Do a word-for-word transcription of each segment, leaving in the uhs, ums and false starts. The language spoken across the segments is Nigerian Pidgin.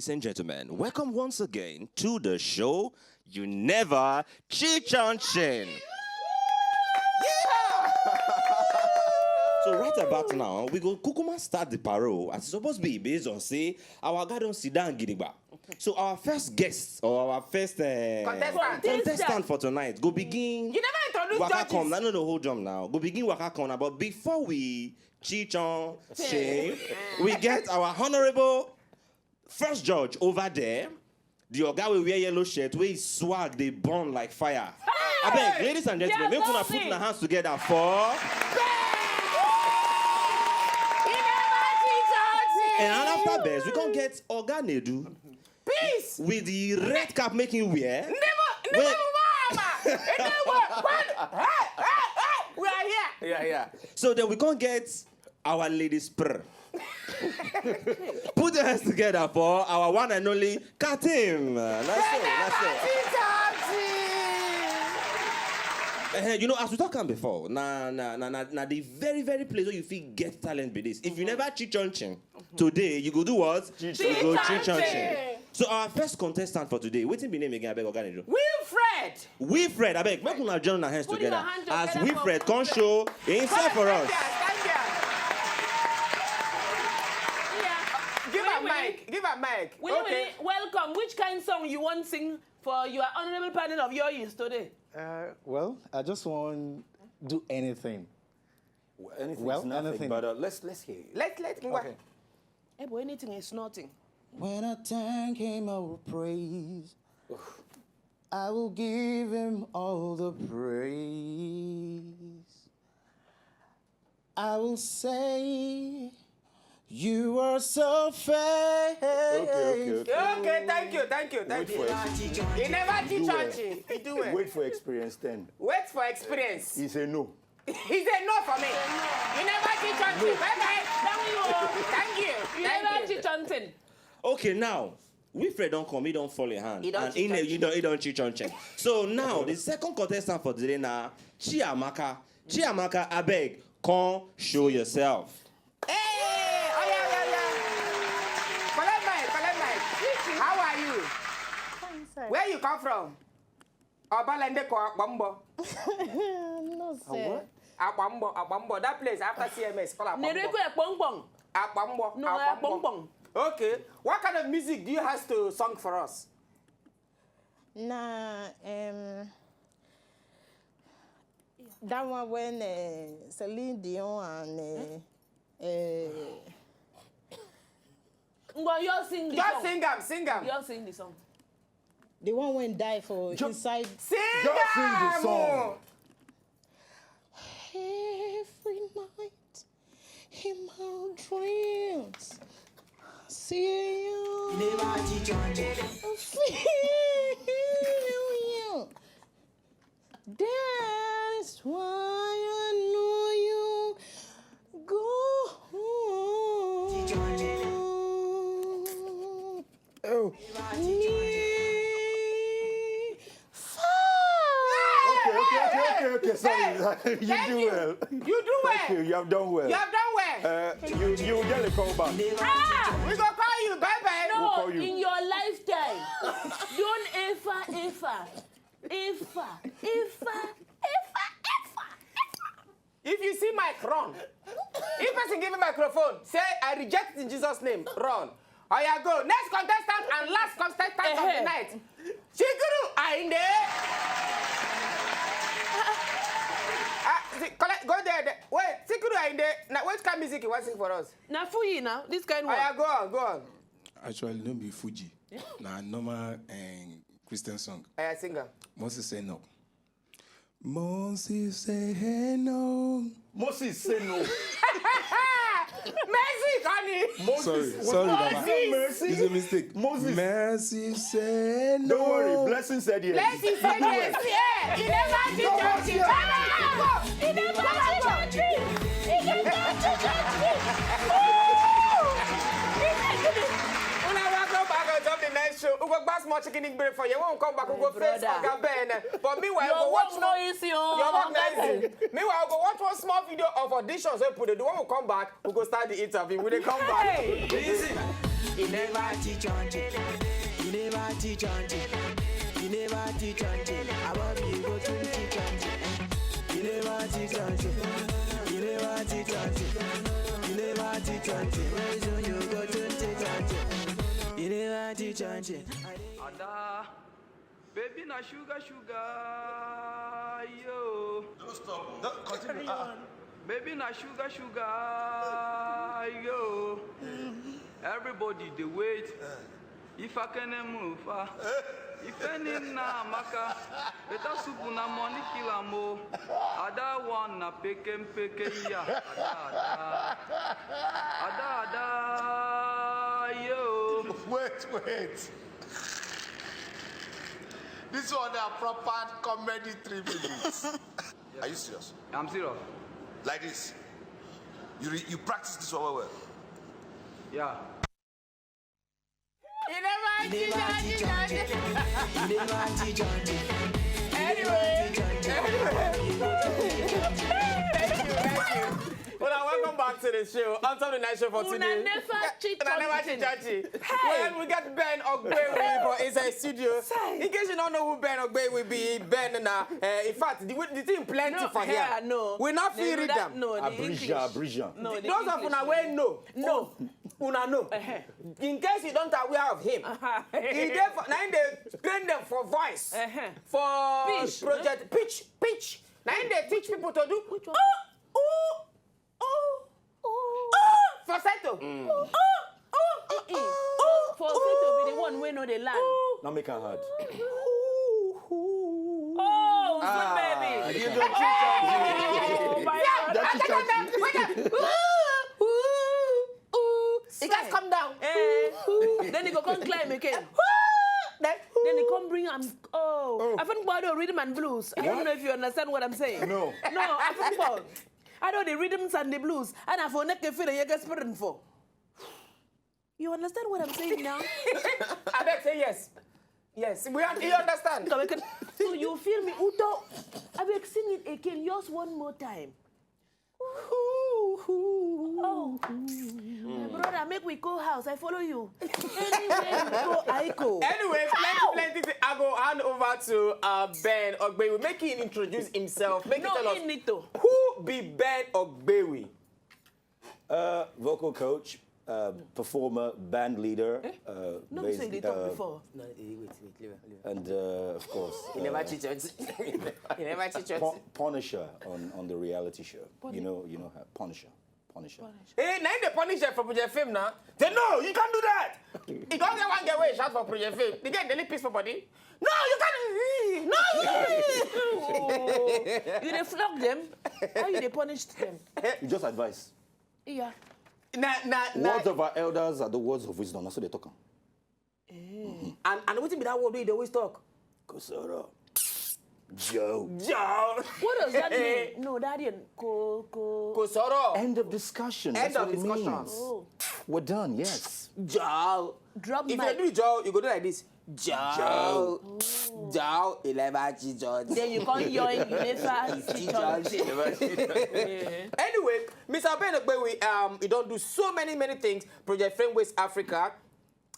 Ladies and gentlemen, welcome once again to the show. You never cheat on chin. Yeah! So right about now, we go kukuma start the parole as it's supposed to be based on say our guy don sit down gidigba. So our first guest or our first uh, Contestant. contestant for tonight go begin You never introduce waka judges. Come. No, no, no, hold on now. Go begin waka come now. But before we cheat on chin, we get our honorable first judge over there. The oga wey wear yellow shirt wey his swag dey burn like fire. Abeg, ladies and gentlemen, make una put una hands together for. He never cheat on chin. And after Bez, we come get Oga Nedu Peace. With the red cap making wear. Never, never mama. Never. We are here. Yeah, yeah. So then we can't get our ladies pr. Put your hands together for our one and only Katim. That's it. That's it. Uh, you know, as we talk am before, na na na na na the very very place where you fit get talent be this. If you never cheat on chin, today you go do what? You go cheat on chin. So our first contestant for today, wetin be name again? Abeg, Oga Nedu. Wilfred. Wilfred, abeg, make una join una hands Put together your hand as together Wilfred for come show himself for us. Stand there. Give a Wait, wait. Mic. Give a mic. Wait, Okay. Wait, welcome. Which kind song you want sing for your honorable panel of your youth today? Uh, well, I just want do anything. Well, anything's Well, nothing, anything. But uh, let's let's hear it. Let's let him work. Okay. Eh, boy, anything is nothing. When I thank him, I will praise. I will give him all the praise. I will say, you are so fair. Okay, okay, okay. Okay, thank you, thank you, thank Wait you. for experience. He never teach Do well. Archie. He do well. Wait for experience then. Wait for experience. He say no. He said no for me. You never teach Archie. Bye bye. Thank you. Thank you. You Thank never you. Cheat on chin. Okay, now Wilfred don come, he don fall in hand, He don and cheat he, on he don he don cheat on chin. So now the second contestant for today na Chiamaka. Chiamaka, abeg, come show yourself. Hey, oh yeah, yeah, yeah. Collect mic, collect mic. How are you? Fine, sir. Where you come from? Obalende ko Akpambo. No, sir. Akpambo, Akpambo. That place after C M S called Akpambo. Nerekwe Kpongkpong. Akpambo. No, Akpambo. Kpongkpong. Okay. What kind of music do you have to song for us? Na um, that one when uh, Celine Dion and uh, uh, Ngwa, you sing the Just song. Sing am, sing am. You sing the song. The one when die for inside. Sing Just sing the am. Song. Every night in my dreams, see you. I feel you. That's why I know you go home. Oh. Me far. Okay, okay, okay, okay, okay. Sorry, you Thank do you. Well. You do well. Thank you. You have done well. You have done well. Uh, you you get a call back. Ah! We go call you. Bye bye. No, call you. In your lifetime, don't ever, ever, ever, ever, ever, ever, ever. If you see mic, run. If person give me microphone, say I reject in Jesus' name. Run. Oh yeah, go. Next contestant and last contestant of the Ehe. Night. Sikuru Ainde. Ah, si- collect, go there, there. Wait, Sikuru Ainde. Now, what kind of music you want to sing for us? Na fuyi now. This kind Oh one. Yeah, go on, go on. Actually, no be Fuji. Na normal um, Christian song. Oh Yeah, singer. Moses say no. Moses say hey no. Moses say no. Mercy, honey. Moses. Sorry, was sorry, not Baba. Mercy. It's a mistake. Moses. Mercy say no. Don't worry. Blessing said yes. Blessing said yes. Yeah. He never did something. He never did something. He never did something. Una welcome back on top the Night Show. We go back small chicken break for you. When we come back, we go face Brother. Oga Ben. But meanwhile, we Your go watch work no easy, oh. Your work Oga no easy. Meanwhile, we go watch one small video of auditions wey put. The one we come back, we go start the interview. We dey come back. Hey. Easy. You never teach auntie. You never teach auntie. You never teach auntie. I want you go to teach auntie. You never teach auntie. You never teach auntie. You never teach auntie. Where is you go to teach auntie? You never teach auntie. Ada, baby na sugar sugar yo. Don't stop. Don't continue. Ah. Baby na sugar sugar yo. Everybody dey wait. If I can move, ah. If any na maka, better soup na money kill am o. Ada one na pekem pekem ya. Ada ada. Ada ada yo. Wait, wait. This one na proper comedy three minutes. Are you serious? I'm serious. Like this. You re- you practice this one well well. Yeah. You never teach auntie. You never teach auntie. Anyway, anyway. Thank you, thank you. Well, welcome back to the show. On top of the night show for today. Una never teach auntie. Hey. Well, we got Ben Ogbewi for inside studio. In case you don't know who Ben Ogbewi be, Ben na, uh, in fact, the, the thing plenty no, for here. No. We not feel read them. No, the Abrija, English. Abrija. No, the those English, of una wey know. No. Una know. Uh-huh. In case you don't aware of him, uh-huh. He dey for, na him dey train them for voice, uh-huh. For pitch, project, huh? Pitch, pitch. Na him dey teach people to do. Which one? Ooh, ooh, ooh, ooh. Falsetto. Mm. Ooh, ooh, ooh, ooh. For, for falsetto be the one wey no dey land. Ooh. Not make am hard. Oh, sweet baby. You don't teach her. Oh, my God. Don't teach her. Ooh, ooh. Ooh, it just come down. Eh. Then he go come climb again. Then, then he come bring am. Oh, oh. I think about the rhythm and blues. I don't know if you understand what I'm saying. No. No, I think about. I know the rhythms and the blues. And I for neck feel the yege spirit for. You understand what I'm saying now? I beg say yes. Yes, we un- you understand. So you feel me, Uto? I beg sing it again, just one more time. Oh, my brother, make we go house. I follow you. Anywhere you go, I go. Anyway, plenty, plenty thing. I go hand over to uh, Ben Ogbewi. Make him introduce himself. Make him tell us who be Ben Ogbewi. Uh, vocal coach, uh, performer, band leader. Eh? Uh, no, be say you dey talk before. No, eh, wait, wait, leave am, leave am. And uh, of course, you never uh, cheat on. You never cheat on. Pu- Punisher on, on the reality show. You know, you know how Punisher. Punisher. Hey, na him dey punish them for their film now. They no, you can't do that. He don't get one girl wey shout for project film. The girl dey lick piss for body. No, you can't. No, you can't. Oh, you dey flog them? How you dey punish them? You just advise. Yeah. Na na na. Words of our elders are the words of wisdom. Na so they talk am. Eh. And and wetin be that word wey you dey always talk? Kosoro. Joe. Joe. What does that mean? No, that didn't. Ko ko. Kosoro. End of discussion. End of discussion. Oh. We're done. Yes. Joe. Drop mic. If you do Joe, you go do like this. Joe. Joe. Eleven Jesus. Then you come yoin, you never teach us. Anyway, Mister Ben Ogbewi, um, he don do so many, many things. Project Fame West Africa.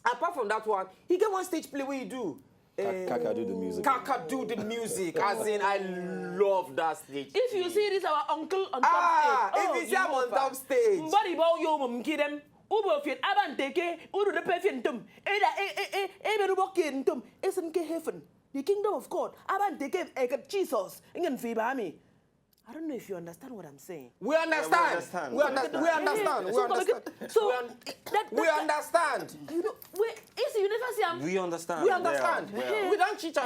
Apart from that one, he get one stage play wey he do. Ka- Kakadu the music. Kakadu the music. As in, I love that stage. If you see this our uncle on top stage, ah, if you see him on top stage. Mbari bo yo mum kidem. Ubo fit abanteke, uru de pe fientum. Eda e e e e beru bo kientum. Esen ke heaven. The kingdom of God. Abanteke e Jesus. Ingen fi ba mi. I don't know if you understand what I'm saying. We understand. We understand. We understand. We understand. So that we understand. You know, we, you see, you never see am. We understand. We understand. We don't cheat.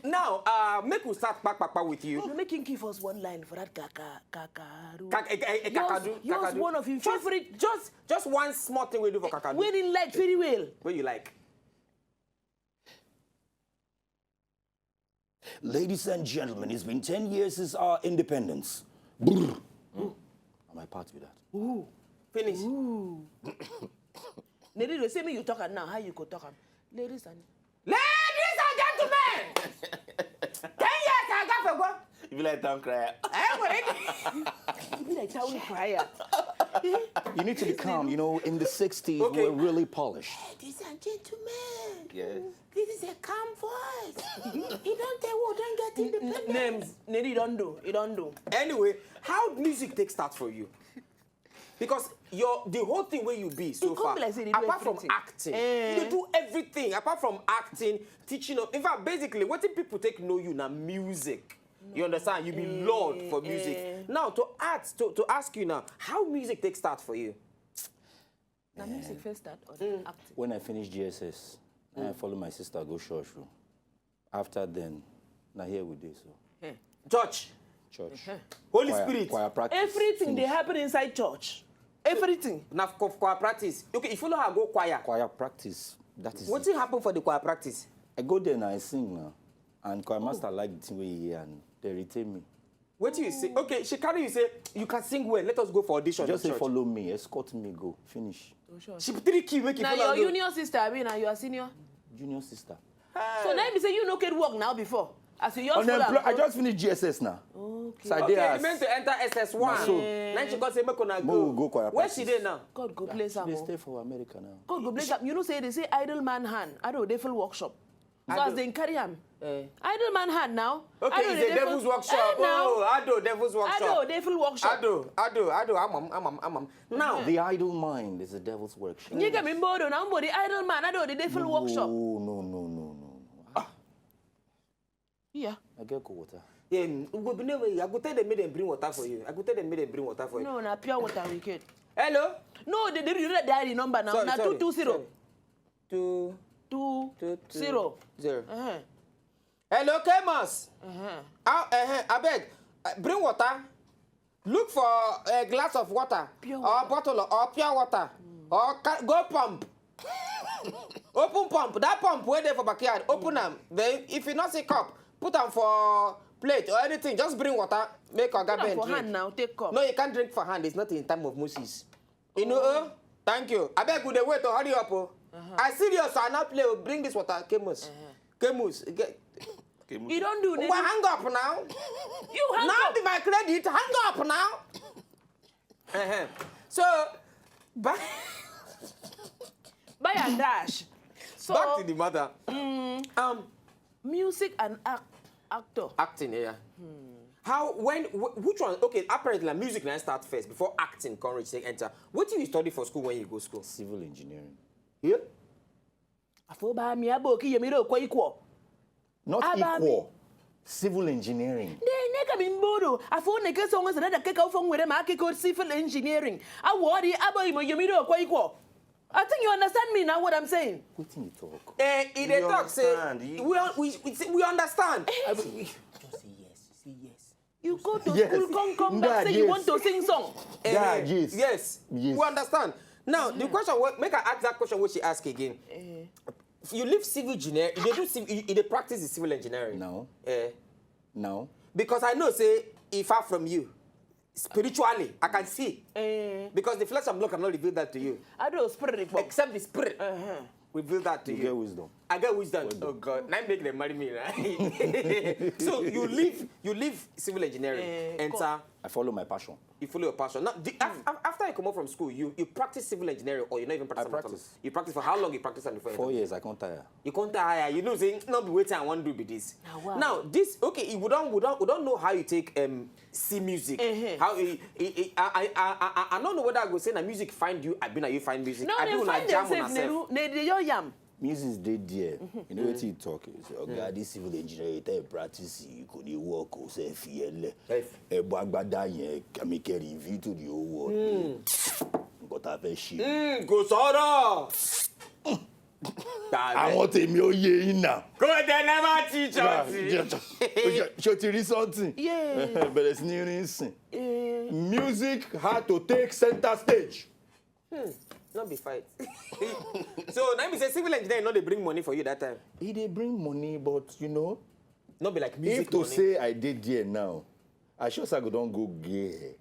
Now, uh, make we start back, back, back with you. Make him give us one line for that kaka, kakaru. Kaka, eh, eh, eh, kakadu. Yours, one of your favorite. Just, just one small thing we do for kakadu. When in light very well. What you like? Ladies and gentlemen, it's been ten years since our independence. Brr. Am I part with that? Ooh. Finish. Ooh. Ladies, say me you talk am now. How you go talk am? Ladies and ladies and gentlemen, ten years ago, You be like town crier. You be like town crier. You need to be calm. You know, in the sixties, Okay. we were really polished. Ladies and gentlemen, Yes. This is a calm voice. He don't tell who don't get independence. Names. Neri don't do. He don't do. Anyway, how music take start for you? Because your the whole thing where you be so It come far, be like say they do apart from everything. Acting, Eh. you dey do everything apart from acting, teaching up. In fact, basically, what people take know you now music. You understand? You be lord for music. eh. Now to ask to, to ask you now, how music take start for you? Now music first start or acting. When I finished G S S, I followed my sister go church. Oh. After then, now here we do so. Church, Church. Holy Choir, Spirit. Choir practice. Everything they Finish. Happen inside church. Everything. Now for choir practice. Okay, if you know how go choir. Choir practice. That is. What it. Thing happen for the choir practice? I go there now, I sing now. And choir master like the thing we hear and they retain me. What do you say? Okay, she carry you say you can sing well. Let us go for audition. Just at say church. Follow me, escort me, go. Finish. She trick you, make you Now follow your go. Junior sister, I mean, now you are senior. Junior sister. So now you say you no get work now before. As you young Unemployed. fella. I just finished G S S now. Okay. So I Okay, dey you as- meant to enter S S one. Na so. Now she come say make una Mo go. go choir Where she practice. Dey now? God go bless am. They Oh. Stay for America now. God go bless am. You know say they say idle man hand. I don't devil workshop. So Idle- as they carry am. Eh. Idle man hand now. Okay, I don't it's dey the devil's workshop. Eh, now. Oh, Ado, devil's workshop. Ado, devil workshop. Ado, Ado, Ado, amam, amam, amam. Now, The idle mind is the devil's workshop. You get me bored now, but the idle man, I don't the devil workshop. No, no, no, no, no, no. Yeah. I get cold water. yeah, we go be no way. I go tell them make them bring water for you. I go tell them make them bring water for you. No, na pure water we get. Hello? No, they they you know that diary number now. Sorry, Na sorry, two two zero. sorry. Two, Two two, two, zero. zero. Uh-huh. Hello, Kemas. Uh-huh. How, uh-huh, I beg, uh, bring water. Look for a glass of water Pure or water. Bottle or pure water or ca- go pump. Open pump. That pump where there for backyard. Open them. Then if you not see cup, put them for plate or anything. Just bring water. Make a Put am garment for drink. Hand now, take cup. No, you can't drink for hand. It's not in time of Moses. You know, oh, thank you. I beg you, they wait to hurry up. Oh. I serious, I not play. Oh, bring this water, Kemus. Kemus, get. You don't do Well, this. Hang up now. You hang Now up. Be my credit. Hang up now. Uh-huh. So, back, Buy and dash. So back to the matter. Um, music and act actor. Acting, yeah. How, when, wh- which one? Okay, apparently, like, music now start first before acting can reach take enter. What do you study for school when you go school? Civil engineering. Yeah. Afoba mi abo ki yemi ro ko iko. Not Abami. Equal. Civil engineering. De ne ka mi mboro. Afo ne ke so ngon sa da ke ka fo ngwere ma ke ko civil engineering. Awori abo imo yemi ro ko iko. I think you understand me now what I'm saying. Wetin you talk? Eh, he dey You talk say understand? You- we un- we we, we understand. Just say yes. Say yes. You go to Yes. school, come come Dad, back, say you yes. Want to sing song. Dad, Eh, yes. Yes. Yes. We understand. Now the question, what make I ask that question? What she ask again? If you leave civil engineer, you dey do civil, you, you dey practice the civil engineering. No. Eh, No. Because I know say e far from you spiritually, I can see. Eh, Because the flesh and blood cannot reveal that to you. I do spirit report. Except the spirit Uh-huh. reveal that to You you. Get wisdom. I get wisdom. Oh God, now make them marry me, right? So you leave, you leave civil engineering, Eh, enter. I follow my passion. You follow your passion. Now, the, af- af- after you come out from school, you, you practice civil engineering, or you not even practice I am at all? Practice. You practice for how long? You practice am before? You Four enter? Years, I can't tire. You can't tire. You know, say no be wetin I want do be this. Now, wow. Now this, okay, we don't we don't we don't know how you take um see music. Uh-huh. How I, I, I, I, I, I, I don't know whether I go say na music find you. I been you find music. No, I they be una find jam themselves. Una They self. do. They they your yam. Music dey there. You know what you talk? Say, okay, this civil engineer, you tell you practice, you could dey work, or say, fiele. Yes. Ebu agbada yẹn, kàmi kẹrin, view to the whole world. But I bet she. Mm, kò sọ̀rọ̀. Àwọn tèmi ó yé yín nà. Kò dé never teach us. Ṣé o ti rí something? Yeah. Bẹ̀rẹ̀ sí ní rí sìn. Eh, Music had to take center stage. No be fight. So now me say civil engineering no dey bring money for you that time. E dey bring money, but you know, No be like music if to money. Say I dey there now, I sure say I go don go gay.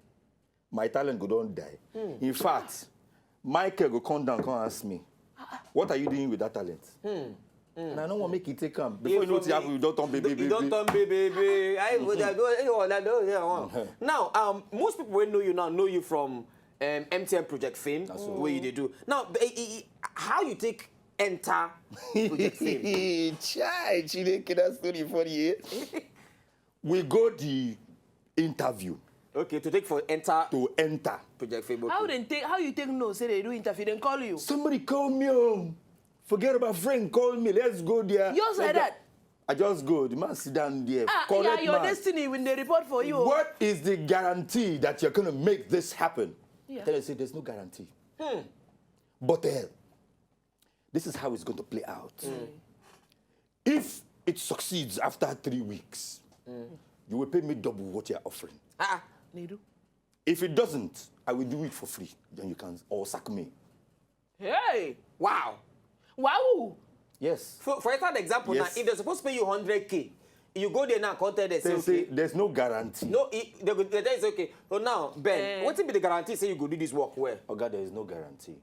My talent go don die. In fact, Michael go come down, come ask me, what are you doing with that talent? And I don't want make it take am. Before you know what happen, you don't turn baby, baby. You don't turn baby, baby. I would have done it all. I know that one. Now, um, most people will know you now, know you from um, M T N Project Fame, where you dey do. Now, eh, eh, eh, how you take enter Project Fame? Chai, Chineke, that story funny, eh? We go the interview. Okay, to take for enter to enter. Project Fame. Okay. How they take? How you take no? Say they do interview, then call you. Somebody call me home. Forget about friend. Call me. Let's go there. Yours like that. I just go. The man sit down there. Ah, correct yeah, your man. Destiny when they report for you. What is the guarantee that you're gonna make this happen? Yeah. I tell you, say there's no guarantee. Hmm. But uh, this is how it's going to play out. Mm. If it succeeds after three weeks, you will pay me double what you're offering. Ah, ah. They do. If it doesn't, I will do it for free. Then you can all sack me. Hey! Wow! Wow! Yes. For, for example, yes. Now, if they're supposed to pay you one hundred K, you go there now, come tell them, say, okay. There's no guarantee. No, it, they, go- they tell you, say, okay. So now, Ben, eh, what be the guarantee say you go do this work well? Oga, there is no guarantee.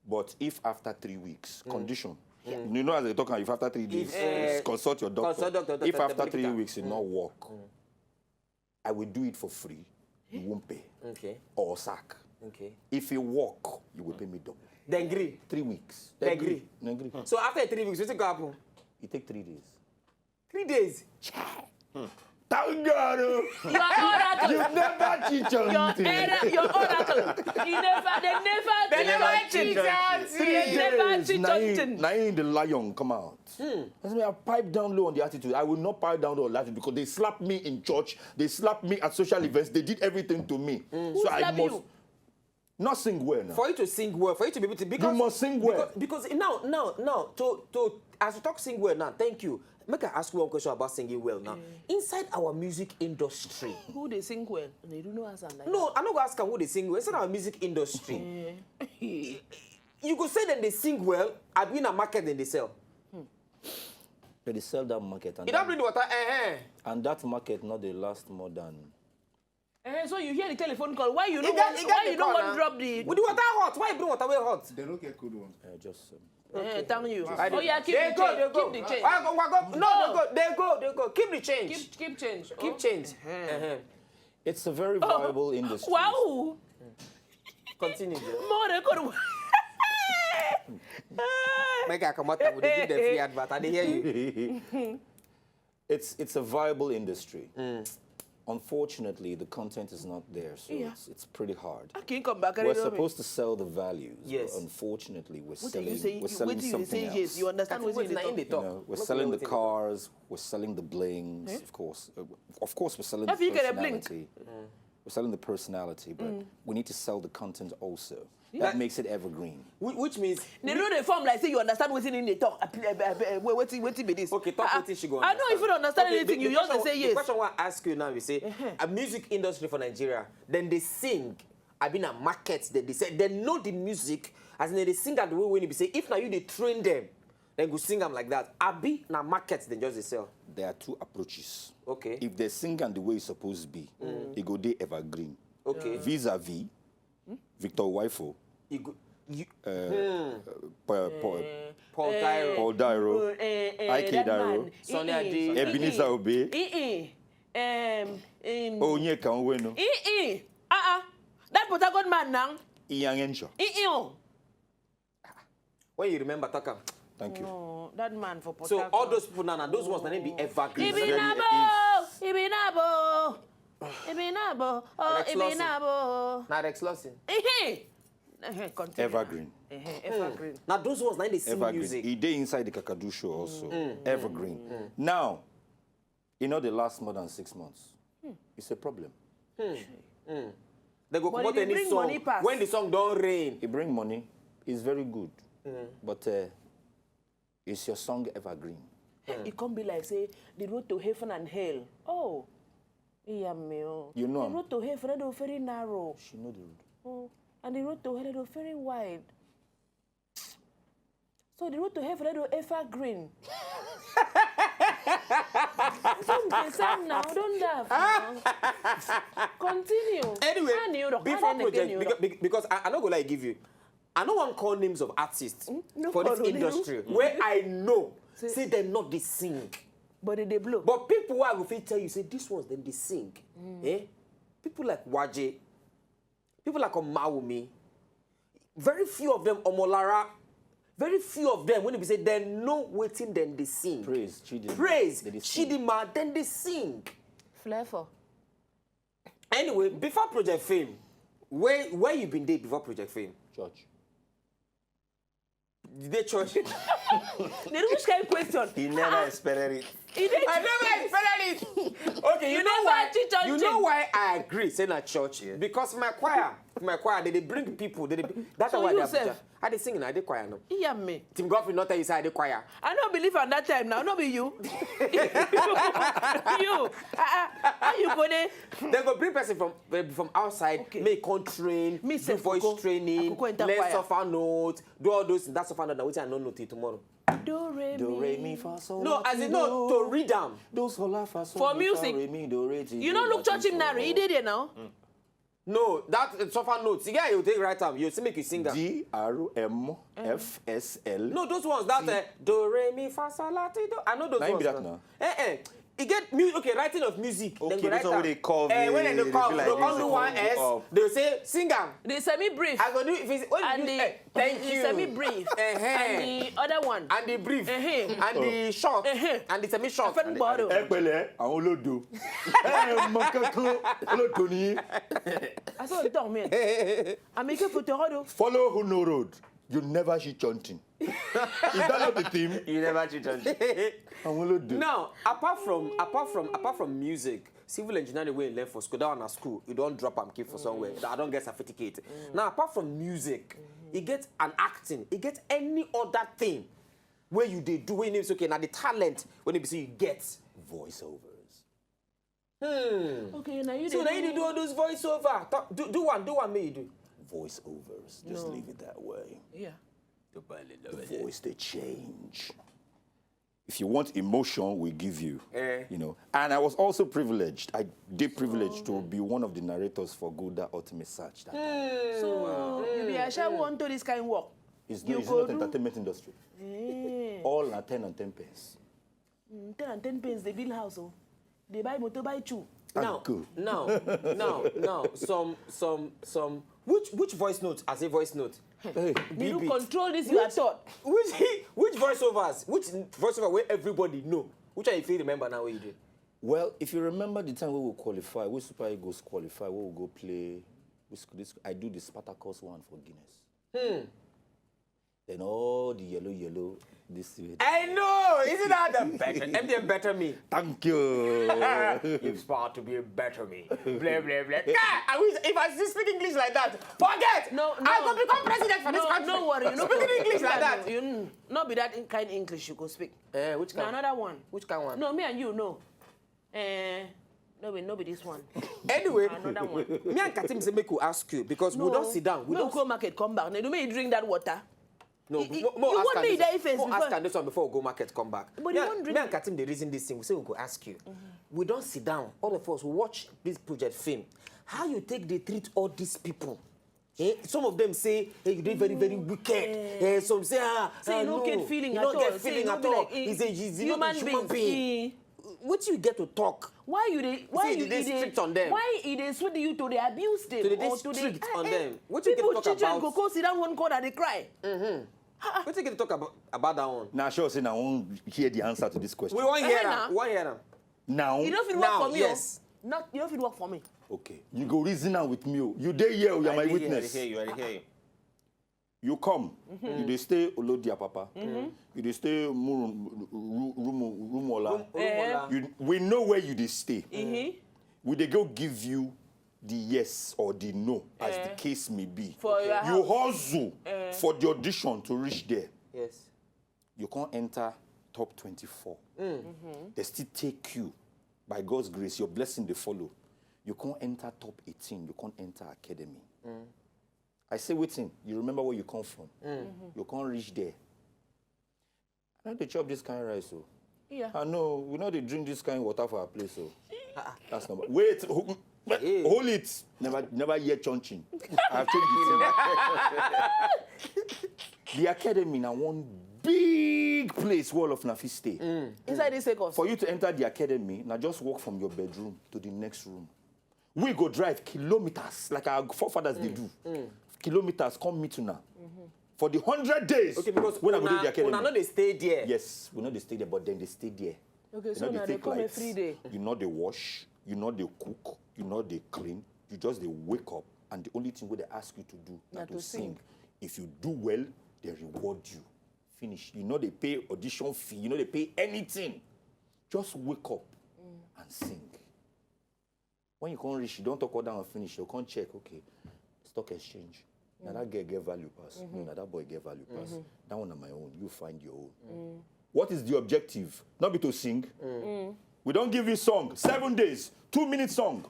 But if after three weeks, condition. You know, as they talk, if after three days, if, eh, consult your doctor. Consult doctor, if doctor, after three weeks, it not work, I will do it for free. You won't pay. Okay. Or sack. Okay. If you work, you will pay me double. Then agree. Three weeks. Then agree. Then agree. So after three weeks, what go happen? It take three days. Three days. Thank God. Oh. Your oracle. You never cheat on your me. Era, your oracle. You never, they never, they never cheat on you. Three days. They never cheat on you. Now in the lion come out. Hmm. That's me. I pipe down low on the attitude. I will not pipe down low on the attitude because they slap me in church. They slap me at social events. They did everything to me. Mm. So I must. Who slap you? Not sing well now. For you to sing well, for you to be able to, because you must sing well. Because, because now, now, now, to, to, as you talk sing well now, thank you. Make I ask you one question about singing well now. Mm. Inside our music industry. Who they sing well? They do not answer like no, that. I no go ask am who they sing well. Inside our music industry, you go say them they sing well, I be in a market then they sell. They dey sell that market and you don't bring the water, eh, eh. And that market not dey last more than Eh, so you hear the telephone call. Why you no want, why you no want drop the... With the water hot. Why you bring water wey hot? They no get cold one. Uh, just. Um, eh, thank you. Oh yeah, keep the change. Keep the change. No, no, go. They go, they go. Keep the change. Keep, keep change. Keep change. It's a very viable industry. Wow. Continue. More record. Make I come out with the give them free advert. I dey hear you. It's, it's a viable industry. Mm. Unfortunately, the content is not there, so yeah, it's, it's pretty hard. I can't come back. We're supposed to sell the values, yes, but unfortunately, we're selling, we're selling something else. Yes, you understand what they talk. You know, we're selling the cars, we're selling the blings, of course. Uh, of course, we're selling the personality. We're selling the personality, but we need to sell the content also. That makes it evergreen. Which means they know the form like say you understand wetin they talk. Wetin, wetin be this? Okay, talk wetin she go understand. I don't even understand anything. You just say yes. The question I want to ask you now is say a music industry for Nigeria, then they sing. I been a market that they say they know the music as in they sing at the way when you say if now you they train them. Then go sing am like that. Abi na market they just dey sell. There are two approaches. Okay. If they sing am the way it's supposed to be, it go dey evergreen. Okay. Vis-a-vis, Victor Wifo, you go, you, uh, Paul, Paul, Paul Dairo, Paul Dairo, uh, uh, Ike Dairo, Sonny Ade, Ebenezer Obey, um, um, Onyeka Onwenu. Uh-uh. That Port Harcourt man now. Ian Henshaw. When you remember, talk am. Thank you. No, that man for Port Harcourt. So all those people now, now those ones, na they be evergreen. Ibinabo, Ibinabo, Ibinabo, oh Ibinabo. Na Rex Lawson. Evergreen. Evergreen. Now those ones, na they sing music. He dey inside the Kakadu show also. Evergreen. Now, e no dey last more than six months. It's a problem. They go comot any song when the song don rain. E bring money. It's very good. But uh, is your song evergreen? It come be like say the road to heaven and hell. Oh, yeah, me. Oh. You know the road to heaven is very narrow. She know the road. Oh, and the road to hell is very wide. So the road to heaven is evergreen. Something, some now, don't laugh now. Continue. Anyway, before project, because, because I, I no go like give you. I no wan call names of artists for this industry where I know Say dem not dey sing. But they dey blow. But people wey I go fit tell you say these ones dem dey sing. Eh? People like Waje, people like Omawumi, very few of them, Omolara, very few of them, when they say they know wetin dem dey sing. Praise Chidinma. Praise Dem dey sing. Chidinma, then they sing. Flavor. Anyway, before Project Fame, where where you been dey before Project Fame? Church. You dey church? They do which kind of question? He never expected it. He dey I never expected it. Okay, you, You know never why? teach us You thing. Know why I agree? Say na church because my choir, my choir, they, they bring people. They, they, that's So why you they sef? I dey sing, I dey choir now. Hear me. Tim Godfrey not tell you say I dey choir. I no believe at that time now. No be you. You. Uh, uh, how you go there? They go bring person from eh, from outside, Okay. make come train, Me do sef voice go- I training, go go enter learn choir. Solfa note, do all those things. That's Solfa note. Now wetin I no know till tomorrow. Do re mi. Do re mi fa sol. No, la, as ti, in no do. to read am. Do sol la fa sol. For Mi, fa, music. Re, mi, do, re, ti, You do, no la, look ti, church hymn so. Nari. He dey there now. No, that uh, Solfa note. You get you take write am. You see make you sing am. D R M F S L. No, those ones that uh, do re mi fa sol la ti do. I know those Na him ones. be that Now. Now. Eh eh. You get mu- okay writing of music. Okay, Then go this write one am. wey dey curve Eh, when the- they the curve, be they like come this, do it one come S. up. They say sing am. They semi brief. I go do if it's, when And you do, the eh, thank you. Semi brief. Eh, eh. And the other one. And the brief. Eh, eh. And the short. Eh, eh. And the semi short. Fẹ́ ń bọ̀ ọ́. Ẹ pẹ̀lẹ́, àwọn olódo. Ẹ mọ kankan, olódo ni. I saw the tongue, man. I'm making for Torodo. Follow who no road. You never see chanting. Is that not the theme? You never cheat on. Àwọn olódo. Now, apart from apart from apart from music, civil engineering wey you learn for school, that one na school, you don drop am keep for somewhere. I don get certificate. Now, apart from music, e get an acting, e get any other thing wey you dey do wey you know say okay na the talent wey be say you get. Voiceovers. Hmm. Okay, now you So dey na you dey do all those voiceover. Talk, do do one, do one make you do. Voiceovers. Just No. Leave it that way. Yeah. The voice they change. If you want emotion, we give you. Eh. You know. And I was also privileged. I did privileged to be one of the narrators for Gulder Ultimate Search. That time. So you be ashawo unto this kind work. It's, You no, it's go not do- entertainment industry. Eh. All na ten and ten pence. Mm, ten and ten pence they build house oh. They buy motor, buy two. Now, Good. now, now, now, some some some which which voice note as a voice note? Hey. They do Beat. Control this your Which, thought. which which voiceovers? Which voiceover wey everybody know? Which one you fit remember now wey you do? Well, if you remember the time we will qualify, we Super Eagles qualify, we will go play. We sc- this, I do the Spartacus one for Guinness. Hmm. Then all the yellow, yellow, this way. I know. Isn't that the better? M T N better me. Thank you. It's far to be a better me. Blah blah blah. God, I wish if I still speak English like that, forget. No, I no. go become president for this No, country. No worry. You know, Speaking English like that. You, mm, not be that in- kind English you go speak. Eh, which Na kind? Another one. Which kind one? No, me and you know. Eh, no be no be this one. Anyway, Another one. Me and Katim say make we ask you because we don sit down. We No, don go market, come back. Then you may drink that water. No, You- mo- mo you ask want am me this there one. if it's Mo ask before- am this one before we go market, come back. But me, you and- won't me drink and Katim dey reason this thing. We say we go ask you. We don sit down. All of us watch this project film. How you take dey treat all these people? Eh? Some of them say, hey, you dey very very wicked. Eh, some say, ah, Say ah, you no no, get feeling you at no all. Get Say feeling you no at be all. Like, eh, He's a he's not a human human being. Being. Wetin you get to talk? Why you dey? Why See, you they dey dey- strict on them. Why e dey sweet you to dey abuse them To dey dey or to dey strict on eh, them. Wetin you get to people talk children about? Go come sit down one corner dey cry? Wetin you get to talk about, about that one? Now, sure, say now won't hear the answer to this question. We wan hear Eh, am. na. We wan hear am. Now, You no fit work Now, for me. Yes. Oh. Not you no fit work for me. Okay, you go reason now with me. Oh. You dey here. Oh, you're my witness. You are here. You come. You dey stay Olodia Papa. You dey stay Murum, Ru- Rumu, Rumuola. Eh. You, we know where you dey stay. We dey go give you the yes or the no, as the case may be. For your You hustle for the audition to reach there. Yes. You can't enter top twenty-four. They still take you. By God's grace, your blessing they follow. You can't enter top eighteen. You can't enter academy. I say, waiting. You remember where you come from. You can't reach there. I no dey chop this kind rice, so. Yeah. I know we no dey drink this kind water for our place, so. That's number. Wait, ho- hold it. Never, never hear chunching. I've changed it. The academy na one big place where all of una fit stay. Inside this Lagos. For you to enter the academy, now just walk from your bedroom to the next room. We go drive kilometers like our forefathers dey do. Kilometers come meet una. For the hundred days Okay, because when I go do una, the academy. Una no dey stay there. Yes, we no dey stay there, but then they stay there. Okay, You so know now they they take come lights. Every day. You know they wash. You know they cook. You know they clean. You just they wake up, and the only thing wey they ask you to do na Na to to sing. sing. If you do well, they reward you. Finish. You know they pay audition fee. You know they pay anything. Just wake up and sing. When you come reach, you don't talk all down and finish. You come check, okay, stock exchange. Now that girl get value pass. No, now that boy get value pass. That one on my own. You find your own. What is the objective? Not be to sing. We don't give you song. Seven days, two minute song.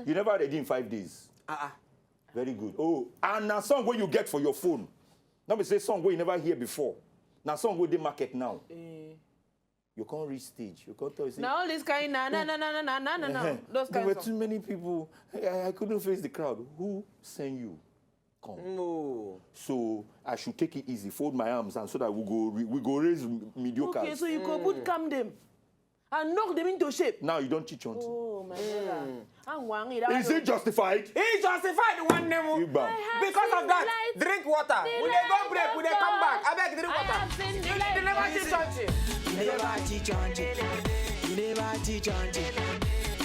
You never ready in five days. Ah, ah. Very good. Oh, and a song where you get for your phone. Not be say song where you never hear before. Now song where they market now. You can't reach stage. You can't tell you say, Now all this kind na na na na na na na na. Those there kind were of too many people. I, I couldn't face the crowd. Who sent you? Come. No. So I should take it easy, fold my arms, and so that we go we, we go raise mediocre. Okay, so you go put calm them and knock them into shape. Now you don't teach on. Oh my God. And one, it Is it justified? He justified one name. Igba. Because of that, drink water. We dey go break, we dey come back. I beg, drink water. You never teach something. You never teach auntie. You never teach auntie.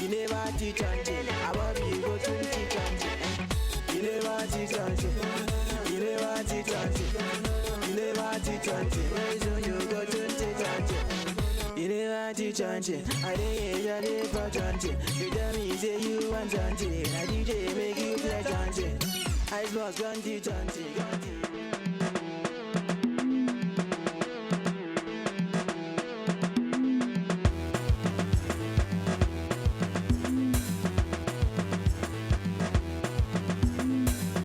You never teach auntie. I want you go to teach auntie. You never teach auntie. You never teach auntie. You never teach auntie. Where is you go to teach auntie? You never teach auntie. I didn't hear you for auntie. You tell me say you want auntie. I D J make you play auntie. I boss don't teach auntie.